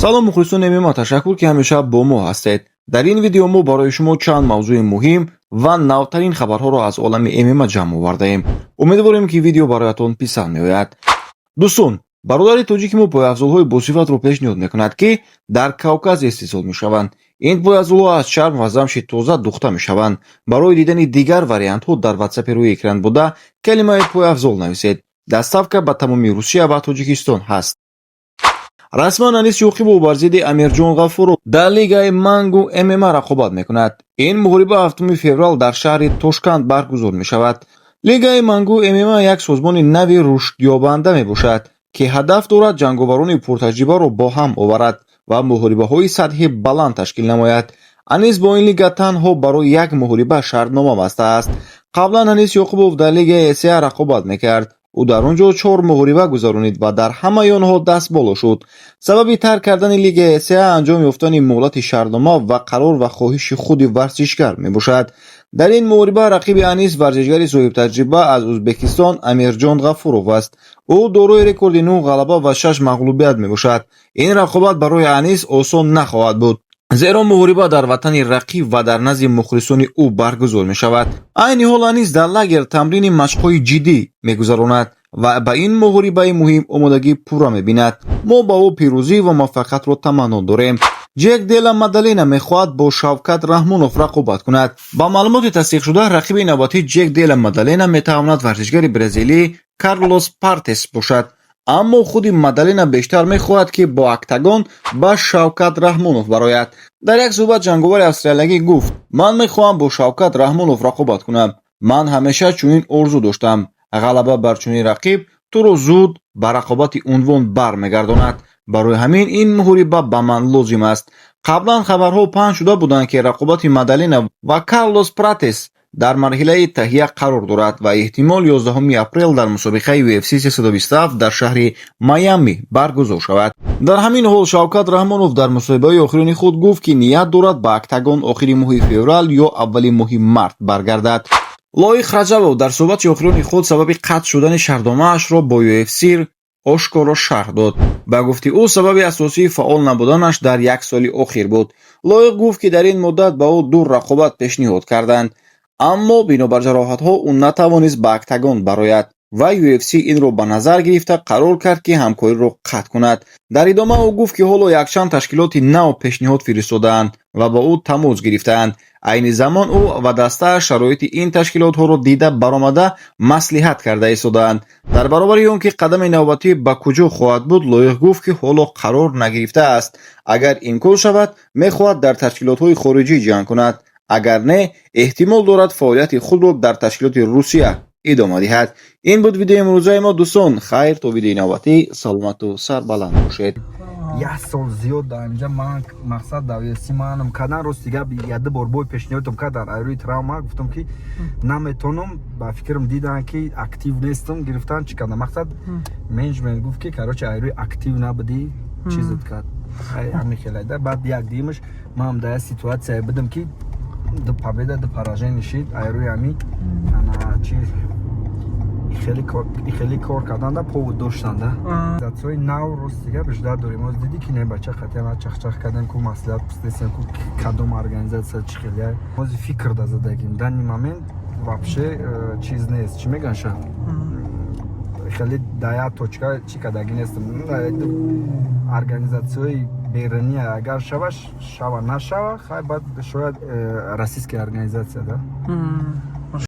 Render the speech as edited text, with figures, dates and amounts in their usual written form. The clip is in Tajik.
Салом, мухлисони ММА, ташаккур, ки ҳамеша бо мо ҳастед. Дар ин видео мо барои шумо чанд мавзӯи муҳим ва навтарин хабарҳоро аз олами ММА ҷамъ овардаем. Умедворем, ки видео бароятон писанд меояд. Дӯстон, бародари тоҷики мо пойафзолҳои босифатро пешниҳод мекунад, ки дар Кавказ истеҳсол мешаванд. Ин пойафзолҳо аз чарм ва замши тоза духта мешаванд. Барои дидани дигар вариантҳо дар ватсапи рӯи экран буда калимаи «пойафзол» нависед. Доставка ба тамоми Русия ва Тоҷикистон ҳаст. Расман Анис Ёқубов бар зидди Амирҷон Ғафуров дар лигаи Мангу ММА рақобат мекунад. Ин муҳориба 7 феврал дар шаҳри Тошканд баргузор мешавад. Лигаи Мангу ММА як созмони нави рушдёбанда мебошад, ки ҳадаф дорад ҷанговарони пуртаҷрибаро бо ҳам оварад ва муҳорибаҳои сатҳи баланд ташкил намояд. Анис бо ин лига танҳо барои як муҳориба шартнома бастааст. Қаблан Анис Ёқубов дар лигаи СА рақобат мекард. Ӯ дар он ҷо чор муҳориба гузаронид ва дар ҳамаи онҳо дастболо шуд. Сабаби тарк кардани лигаи СА анҷом ёфтани муҳлати шартнома ва қарор ва хоҳиши худи варзишгар мебошад. Дар ин муҳориба рақиби Анис варзишгари соҳибтаҷриба аз Ӯзбекистон Амирҷон Ғафуров аст. Ӯ дорои рекорди нӯҳ ғалаба ва шаш мағлубият мебошад. Ин рақобат барои Анис осон нахоҳад буд, зеро муҳориба дар ватани рақиб ва дар назди мухлисони ӯ баргузор мешавад. Айни ҳол Анис дар лагер тамрини машқҳои ҷиддӣ мегузаронад ва ба ин муҳорибаи муҳим омодагӣ пурра мебинад. Мо ба ӯ пирӯзӣ ва муваффақиятро таманно дорем. Ҷек Дела Мадалена мехоҳад бо Шавкат Раҳмонов рақобат кунад. Ба маълумоти тасдиқшуда, рақиби навбатии Ҷек Дела Мадалена метавонад варзишгари бразилӣ Карлос Партес бошад, аммо худи Мадалена бештар мехоҳад, ки бо октагон ба Шавкат Раҳмонов барояд. Дар як суҳбат ҷанговари австралиягӣ гуфт: «Ман мехоҳам бо Шавкат Раҳмонов рақобат кунам. Ман ҳамеша чунин орзу доштам. Ғалаба бар чунин рақиб туро зуд ба рақобати унвон бармегардонад. Барои ҳамин ин муҳориба ба ман лозим аст». Қаблан хабарҳо паҳн шуда буданд, ки рақобати Мадалена ва Карлос Пратес дар марҳилаи таҳия қарор дорад ва эҳтимол 11 апрел дар мусобиқаи UFC 327 дар шаҳри Майами баргузор шавад. Дар ҳамин ҳол Шавкат Раҳмонов дар мусоҳибаи охирини худ гуфт, ки ният дорад ба октагон охири моҳи феврал ё аввали моҳи март баргардад. Лоиқ Раҷабов дар суҳбати охирини худ сабаби қатъ шудани шартномаашро бо UFC ошкоро шарҳ дод. Ба гуфти ӯ, сабаби асосии фаъол набуданаш дар як соли охир буд. Лоиқ гуфт, ки дар ин муддат ба ӯ ду рақобат пешниҳод карданд, аммо бинобар ҷароҳатҳо ӯ натавонист ба октагон барояд ва UFC инро ба назар гирифта қарор кард, ки ҳамкориро қатъ кунад. Дар идома ӯ гуфт, ки ҳоло якчанд ташкилоти нав пешниҳод фиристодаанд ва ба ӯ тамос гирифтаанд. Айни замон ӯ ва дастааш шароити ин ташкилотҳоро дида баромада, маслиҳат карда истодаанд. Дар баробари он ки қадами навбатӣ ба куҷо хоҳад буд, Лоиқ гуфт, ки ҳоло қарор нагирифтааст. Агар имкон шавад, мехоҳад дар ташкилотҳои хориҷӣ ҷанг кунад, агар не, эҳтимол дорад фаъолияти худро дар ташкилоти Русия идома диҳад. Ин буд видеои имрӯзаи мо, дӯстон. Хайр, то видеои навбатӣ саломату сарбаланд бошед. Як сол зиёд дар инҷа ман мақсад дар UFC манам кадан. Рости гап, яду бор бой пешниҳодам кардан, айрӯи травма гуфтам, ки наметонам. Ба фикрам, дидан, ки актив нестам, гирифтан чӣ кардан. Мақсад, менеҷмент гуфт, ки, короче, айрӯи актив набудӣ, чизат кард, ҳамин хелайда. Баъд як димаш ман дар як ситуация будам, ки ду победа, ду поражение шид. Айрӯи ҳами ана чи хеле кор карданда повод доштанда организатсияи нав. Рости гап, ждать дорем. Оз дидӣ, ки не, бача қатъиян чахчах кардем, ку маслиҳат пурсидесем, ку кадом организатсия, чӣ хеле ози фикр да задагим. Данный момент вообще чиз нест, чӣ меган ша, хеле да як точка чӣ кардагӣ нестам. Организатсияи берунӣ агар шава, шава, нашава, хай, баъд шояд российская организация да.